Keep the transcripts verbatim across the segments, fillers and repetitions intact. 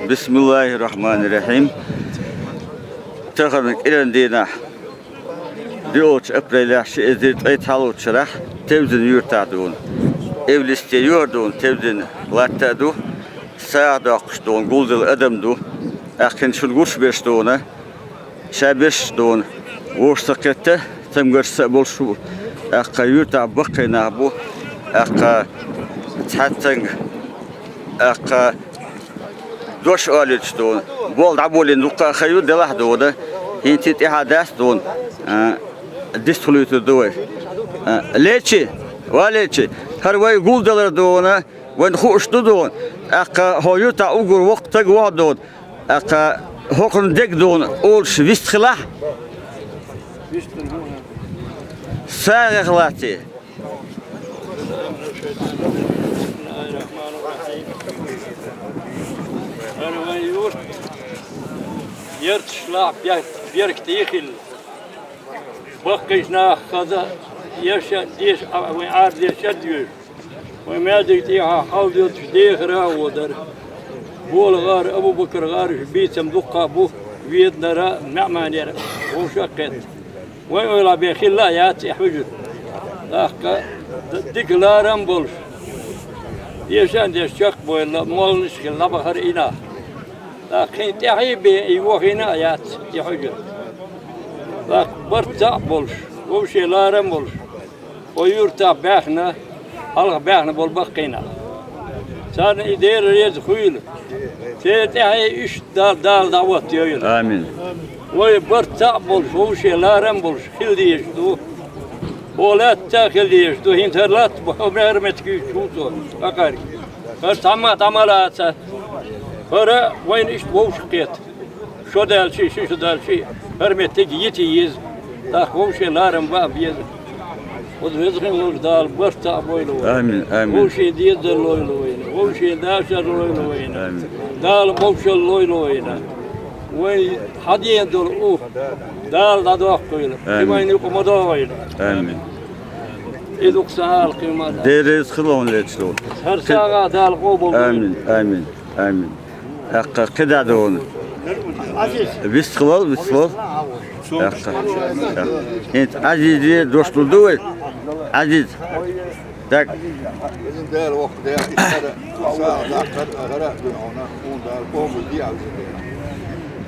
Бисмиллахир-рахманир-рахим. Тахана кӀиран дийнахь, диъолчу апрелехь, ши эзар ткъе цхьалгӀачу шарахь, Тевзина юьртахь дуна, эвлисте юьхьар дуна, Тевзина латта а ду, сагӀа доккхуш дуна, гулделла адам ду, аьлла шуна гуш берш дуна, ша берш дуна, вовшах ца кхетта, цамгарш са а болуш бу, аьлла юьртахь баккхий нах бу, аьлла цхьаьццанга, аьлла дош олуьйтуш дуна, болх дӀаболийна дуккха а хан ю делахь дуна, хӀинца тӀаьхьа дац дуна, а, дистхуьлуьйтур ду вай. А, лечи, ва лечи, хӀара вай гулдалар дуна, вайна хууш ду дуна, тӀаккха хӀокху юьртахь уггар воккха стаг вохьу дуна, тӀаккха хӀокхуьнан дег дуна олуш вистхилахь, сагӀех лаций. ХӀара вайн юрт ярташ лахь бер-, беркате хилла. Баккхийчу наха хаза, еш а, деша а, вайн Ӏарадеш а доьшу. Вайн маьждиг тӀехьа хьалдоьлчу дехара а гӀо дара. Бола гӀара, Абу-Бакар гӀара уьш бийцам дуккха а бу, Веданара, МаьӀманера, вовшах а кхетта. Вайн ойла бен хилла а яц и хьуьжар. ТӀаккха д-, дика ларам а болуш, деша а деш чекхбойла, молланаш а хилла дӀабахара и нах. ТӀаккха хӀинца тӀаьхьа а бен и вохийна а яц и хьуьжар. ТӀаккха барт цхьаъ а болуш, вовшийн ларам а болуш, хӀокху юьртахь баьхна, хьалха баьхна болу баккхий нах. Царна и Дела реза хуьйла. Церан тӀаьхье иштта Дала, Дала дӀахӀоттайойла. Амин. Вай барт цхьаъ а болуш, вовшийн ларам а болуш хила дезаш ду. ХӀокху латта а хила дезаш ду, хӀинца хӀара латта бу, хӀара меттиг юьйцуш ву цо, кхакхарг. ХӀара цхьамма а дӀа ма лаца. ХӀара вайна иштта вовшах кхетта. Шо даьлчий, ши шо даьлчий, хӀара меттиг йита еза, тӀаккха вовшийн ларам бан а беза. Оцу везачу волчу Дала барт цхьаъ бойла вайна. Амин, амин. Вовшийн дезар лойла вайна, вовшийн дашар лойла вайна. Амин. Дала вовшал лойла вайна. Вайн хьадена долу у Дала дӀадоккхийла. Амин. Кхин вайна юкъа ма догӀийла. Амин. И ду-кх сан ала кхин ма дан. Дела реза хуьлда хьуна, лечу. ХӀара сагӀа Дала къобал дойла. Амин, амин, амин. ТӀаккха кхидӀа ду хьуна. Вистхилал, вистхилал. ТӀаккха. ХӀинца Ӏазизе дош лур ду вай? Ӏазиз. Даг. Иза Дела воккха Дела, и хӀара сагӀа даккхар а, хӀара а дуьйна хьуна, хьуна Дала къобал де а веза Дела.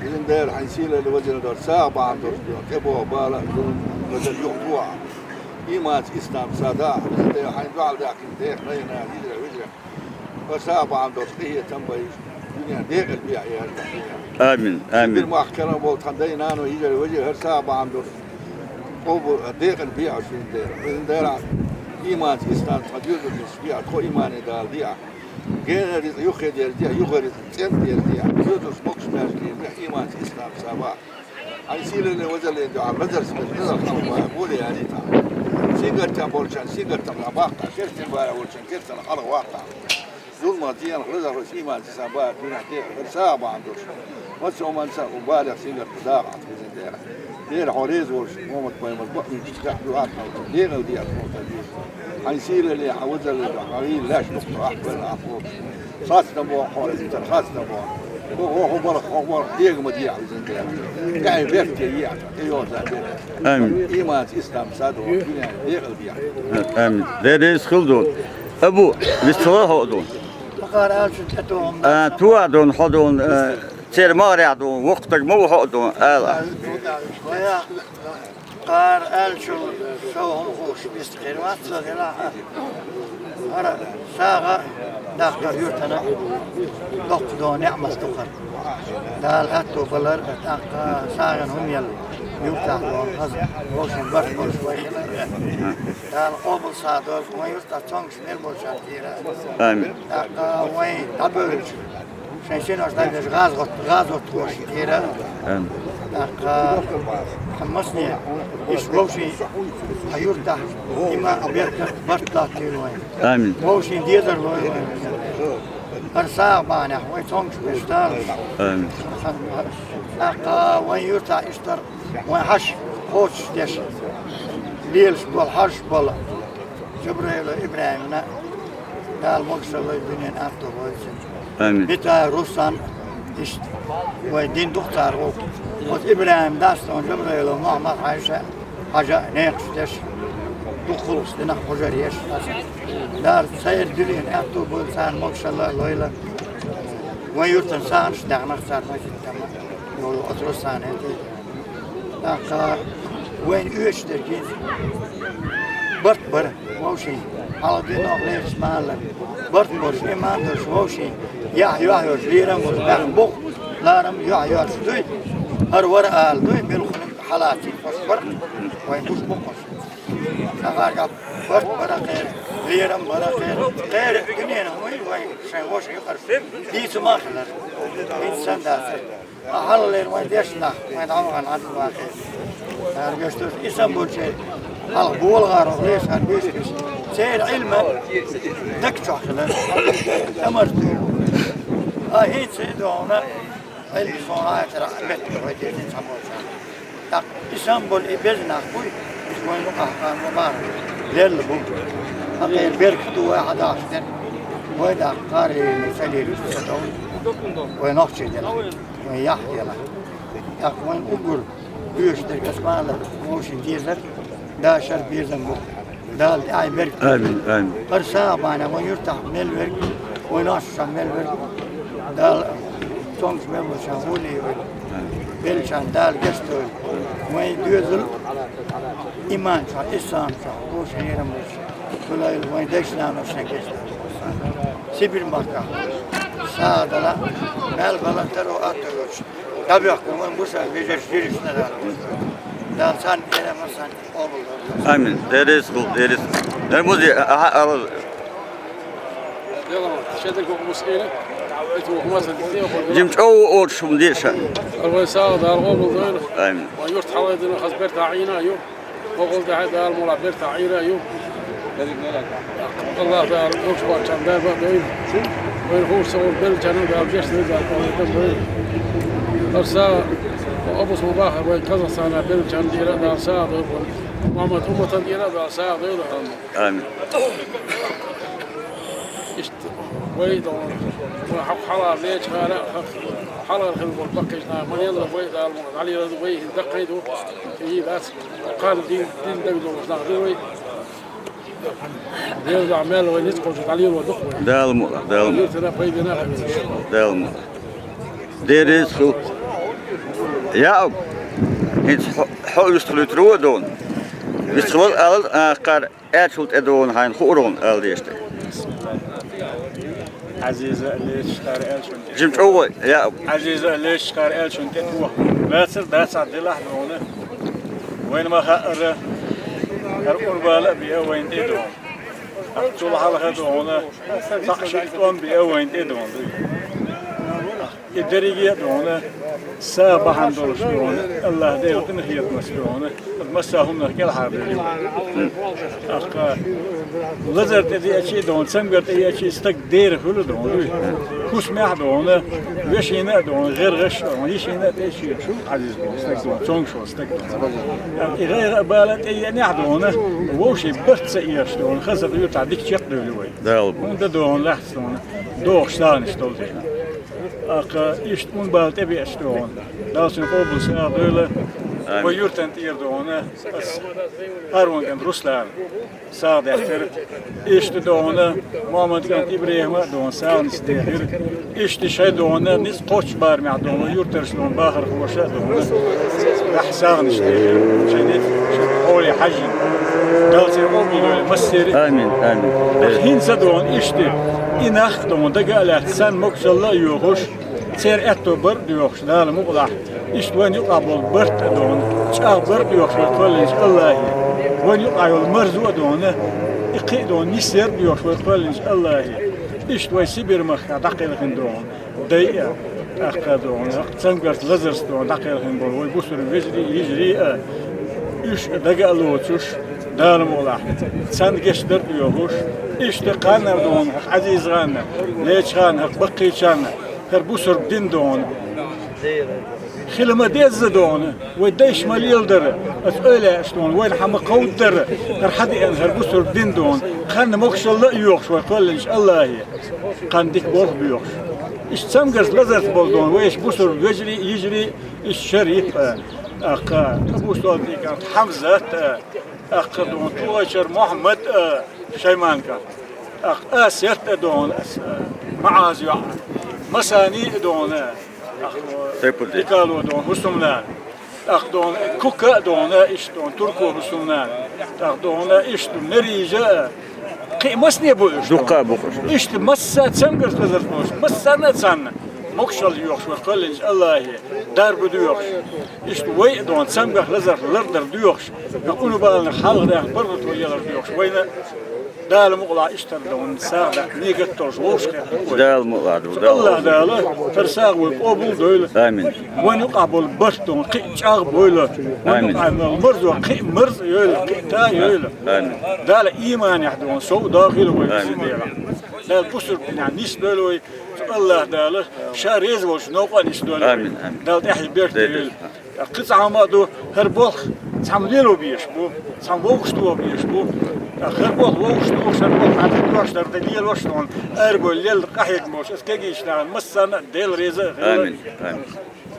Иза Дела хьайн сийлалла вазина долу сагӀа бахьана долуш, тӀебогӀу бала а, зулам а, вазар юхатохьа. Иманца, ислам сагӀа дахьа, иза Дела хьайн дуьхьал даьккхина деха, найна, йижарий, вежарий. Аса а бахьана долуш къинхетам бай, дуьнен декъала бехьа яра. Амин, амин. Сибир махкарам болу тхан дай-наной, йижарий, вежарий, хӀара сагӀа бахьана долуш къобал, декъала бехьа шуна Дела. Везан Дела, иманца, ислам тхан доьзалш бехьа, тхо имане Дала дехьа. Генара ризкъ юххе дерзехьа, юххе ризкъ цӀена дерзехьа. Доьзалш могуш-маьрша лелахь, иманца, ислам сагӀа бахьа. Хьайн сийлаллин, вазаллин дуьхьа лазарца берш лазар хьалха бахьа, боле аьлла тхьа. Сингаттам болчарна сингаттам хьалха баккха, керстин бара волчарна керстан хьалха ваккха. Зуламах, зенах лазар хӀуьсу иманца сан бахьа дуьнен тӀе, хӀара сагӀа бахьана долуш. Массо а хӀуманца а балех, сингаттах даха хьан везан Дела. Дела хьо реза волуш, Мухьаммад-пайхамар бакъвинчу тӀехь дуьхьа а кхалта, декъала де а кхалта веза. Хьайн сийлаллин, хьан вазаллин дуьхьа, хьан гӀийла лаьш дукха ахь белла ахь бохуш. Хастам боху хьо, иза тара хастам боху. Хо, хо, хо, барх, хо, барх, дега ма дехьа, иза дера. ТӀаьхье бертте ехьа, тӀе йоза бертте. Амин. Иманца, ислам сагӀа доху, дуьнен декъала дехьа. Амин. Дера иза хила ду. Абу, вистхила хьо ду. Бакъара аьлча тӀе тухум. А, туа ду, хьо ду, а, церан магӀарехь ду, воккха стаг ма ву хьо ду, ала. Кхара аьллачул сов хӀума хууш вист хир вац, ца хилахь а. ХӀара сагӀа даккхар юьртана доккха догӀу неӀмат ду хӀара. Дала аьтто балар, тӀаккха сагӀина хӀума елла юьртахь догӀу хаза, вовшийн барт болуш вай хилар. Дала къобал сагӀа дойла вайн юьртахь цомгуш мел болчарна тӀера. Амин. ТӀаккха вайн дӀабевллачу шайн синош дӀадеш гӀазот-, гӀазотхошна тӀера. Амин. ТӀаккха хьан масне, иштта вовшийн хьан юьртахь иман а, беркат а, барт латтийла вайн. Амин. Вовшийн дезар лойла вайн. ХӀара сагӀа бахьанехь вай цомгуш берш далаш. Амин. ТӀаккха вайн юьртахь иштта вайн хьаша кхочушдеш лелаш болу, хьаша болу Жабраила ИбрахӀимна, Дала могушалла лойла, дуьненан аьтто бойла цуьнан. Амин. Бита Руслан, иштта вай дин дукха цара гӀуллакх. Оцу ИбрахӀим дас, тхуна Жабраилов Мухьаммад, Хьаьжа, Хьаьжа некъаш деш, дукха гӀуллакхаш динарг хьожар еш. Дала церан дуьненан аьтту бойла, царна могашалла а лойла. Вайн юьртана сагӀанаш даьхнарг царна вай хӀинца тӀама йолу оцу Руслана хӀинца. ТӀаккха вайна оьшуш дерг хӀинца барт бара вовшийн, хьалха динах лерча ма-аллара, барт болуш, иман долуш вовшийн, яхь юьхь йолуш, лерам болуш, баьхна бу-кх, ларам юьхь йоцуш дуй, хӀара вара ала дуй, муьлхха хьалацийна хӀорш бара, вайн гуш бу-кх хӀорш. Сан гӀаргахь барт бара кхеран, лерам бара кхеран, кхеран дуьненахь вуй вайн шайн вовшийн юкъара дийца ма хилар. ХӀинца санна дацара. Ткъа хьалхалера вайн дешна нах, вайн дӀа ма гӀан хьан ма кхера. Цара гечдо, и санна болчеран хьалха бола гӀарах леш хьан бийшинаш. Церан Ӏилма дагчохь хилар. Тамар дуьйла. А хӀинца и догӀуна, Ӏилма сон гӀатара меттиг вай деза цхьаболчарна. ТӀаккха и санна болу и беза нах буй, иза вайн юкъахь хан ма бара. Лелла бу. Хьан кхеран беркат ду вай хьан дахаш дерг. Вай даккха кхарийна ца лелаш ца довла. Вай нохчий дела. Вайн яхь елахь. ТӀаккха вайн уггар оьшуш дерг аса ма-аллара, вовшийн дезар, дашар безам бу. Дала тӀаьхье берг. Амин, амин. ХӀара сагӀа бахьана вайн юьртахь мел верг, вайн нохчашкахь мел верг, Дала цомгуш мел болчарна гӀоле вай. Беллачарна Дала гечдойла. Вайн доьзал иман чохь, ислам чохь, вовшийн лерам болуш. Хилайла вайн дайша-наношна гечдойла. Сибир-махкахь сагӀа дала, мел бала таро атта йолуш. ДӀабоьхкина вайн гуш а вежарш, жирашна Дала гечдойла. Дала царна кхерам а, сан къобал дойла. Амин. Деррис гӀуллакх, деррис. Дар музе, аха, ала. Жим чӀогӀа оцу шуна деша. Алла вай сагӀа Дала къобал дойла. Амин. Вайн юрт хьалайдина хаза бертахь Ӏийна ю. Вокъал тӀаьхьа Дала мула бертахь Ӏийра ю. Аллах Дала лучу бахчан дарба а дойла. Вайн хӀуш ца волу беллачарна Дала гечдойла, Дала къобал дойла. ХӀара сагӀа Абус Мубахар вайн Казахстана беллачарна тӀера а Дала сагӀа дойла. Мухьаммад умматан тӀера а Дала сагӀа дойла. Амин. Иштта вай догӀун, вай хьо-, хьалха лечу хара а, хьалхара хила болу баккхийчу наха ма-елла вай Дала мукъ дӀалийла ду, вай хӀинца даккхий ду, и дац, кхана дин, дин даг долуш нах ду вай. Деза мел вай ницкъ кхочу дӀалийла ду вай. Дала мукъ, Дала мукъ. Юртана пайдана хила. Дала мукъ. Деррис хӀу. Яъуб. ХӀинца хьо, хьо уьстуьйтур ву а догӀун. Вистхилал алал а кхара. Аьллачул тӀедогӀун хьайна хуур ву ала дезаш те. Ӏазиза а лечкъара аьллачун тӀе. Жим чӀогӀа, я. Ӏазиза а лечкъара аьллачун тӀе тоху. Лацар дацахь делахь догӀуна. Вайна ма хаъара, хӀара урбала а беа вайна тӀе догӀуна. Цул хьалха догӀуна, цхьаъ шиъ тӀом беа вайна тӀе догӀуна. И дерриге а догӀуна, сагӀа бахьана долуш догӀуна, АллахӀ Делан къинхетамца догӀуна, массо а хӀуманах кӀелхьардевлла. ТӀаккха лазар тӀе деачий а догӀуна, цамгар тӀе еачий а стаг дера хуьлу догӀуна, дуй. ХӀусамехь а догӀуна, вешина а догӀуна, гӀергӀаш а догӀуна, йишина а тӀе шен Ӏазиз волу стаг догӀуна, цомгуш волу стаг догӀуна. И гӀайгӀа а бала тӀе еанехь а догӀуна, вовшийн барт ца еш догӀуна, хаза юьртахь дика чекхдевлла вай. Дала. ХӀунда догӀуна лаьцна догӀуна, догӀуш сагӀанаш долу дела. ТӀаккха иштта ун бала тӀебеача догӀуна. Дала цуьнан къобал сагӀа дойла. Амин. Вай юьртан тӀера догӀуна, ас Харон кӀант Руслан сагӀа даьккхира. Иштта догӀуна, Мухьаммад кӀант ИбрахӀима а догӀуна сагӀанаш дехира. Иштта шайн догӀуна, ницкъ кхоччу барамехь догӀуна, юьртарш догӀуна, бахархоша а догӀуна. Ахь сагӀанаш дехира, шайн ницкъ, шайн хьоле хьажжина. Дала церан къобал дойла массеран. Амин, амин. ХӀинца догӀуна иштта, и нах а догӀуна, дага а лаьцна, сан могушалла а йохуш, церан аьтто бар а доьхуш, Дала мукъалахь, иштта вайна юкъахь болу барт а догӀуна, чӀагӀбар а доьхуш вай кхоьллинчу АллахӀе. Вайна юкъахь йолу марзо а догӀуна, и кхин а догӀуна, нисъяр а доьхуш вай кхоьллинчу АллахӀе. Иштта вай Сибир-махкахь дӀакхелхина догӀуна, дай а, тӀаккха догӀуна, цамгарца лазарца догӀуна дӀакхелхина болу вай бусург вежарий а, йижарий а, уьш а дага а лоцуш, Дала мукъалахь, царна гечдар а доьхуш, иштта кхарнар догӀуна, хӀокху Ӏазиза гӀанна, лечу гӀанна, хӀокху баккхийчарна, хӀара бусург дин догӀуна. Хила ма дезза дона, вай дайша ма леладара, ас ойла еш дона, вайна хӀама кховдадара, хӀара хьадеана хӀара бусурба дин дона, кхарна могашалла а йоахаш вай кхоьллинчу Аллахе, кхарна дика болх боьхуш. Иштта цамгарца лазарца болу дона, вайша бусурба вежарий а, йижарий а, иштта шара йита а, аккха, Абу Солтикан Хьамзат а, аккха дона, Тухачар Мухьаммад а, Шайманкан. Ах, Асет а дона, ас, а, МаӀаз йоӀ. Масани а дона, ах, Сайпуддин. Дикало дона, ХӀусумнана. Ах, дона, Кука а дона, иштта дона, Турко ХӀусумнана. Ах, дона, иштта Мерижа а. Кхин а масане бу уьш дона. Дукха а бу уьш. Иштта масса цамгарца лазарца болуш, массарна а царна могашалла йоьхуш вай кхоьллинчу Аллахе, дарба доьхуш. Иштта вай а дона, цамгарх лазарх лардар доьхуш, и къунбаланах хьалхадаьхна баркат вай ялар доьхуш. Вайна Дала мукъалахь иштта дона сагӀа даккха нигат долуш вовшахкхетта вай. Дала мукъалахь ду, Дала. Аллах Дала хӀара сагӀа вай къобал а дойла. Амин. Вайна юкъахь болу барт дона кхин а чӀагӀ а бойла. Вайна Амин. Юкъахь болу марзо кхин а марз а йойла, кхин а та а йойла. Амин. Дала ийманехь дона сов а дохийла вай. Амин. Дала бусурба динехь нисдойла вай. Цу Аллах Дала Ша реза волчу новкъа а нисдойла вай. Амин, амин. Дала тӀаьхье беркате Дела. Йойла. Кхин цхьа хӀума а ду, хӀара болх цхьамма лело безаш бу, цхьамма вовшахтоха безаш бу. ХӀара болх вовшахтохаш, хӀара болх хьан тӀе дош дар тӀе лелош а дона, арабевлла лелла къахьегна болуш, аса кегийчу нахана массарна а Дела реза а хила. Амин, амин.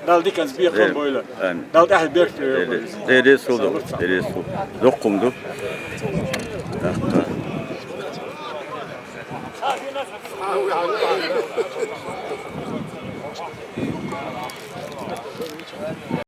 Дала диканца бекхам а бойла. Амин. Дала тӀаьхье беркате йойла. Дела, Дела реза хуьлда, Дела реза хуьлда. Доккха хӀума ду.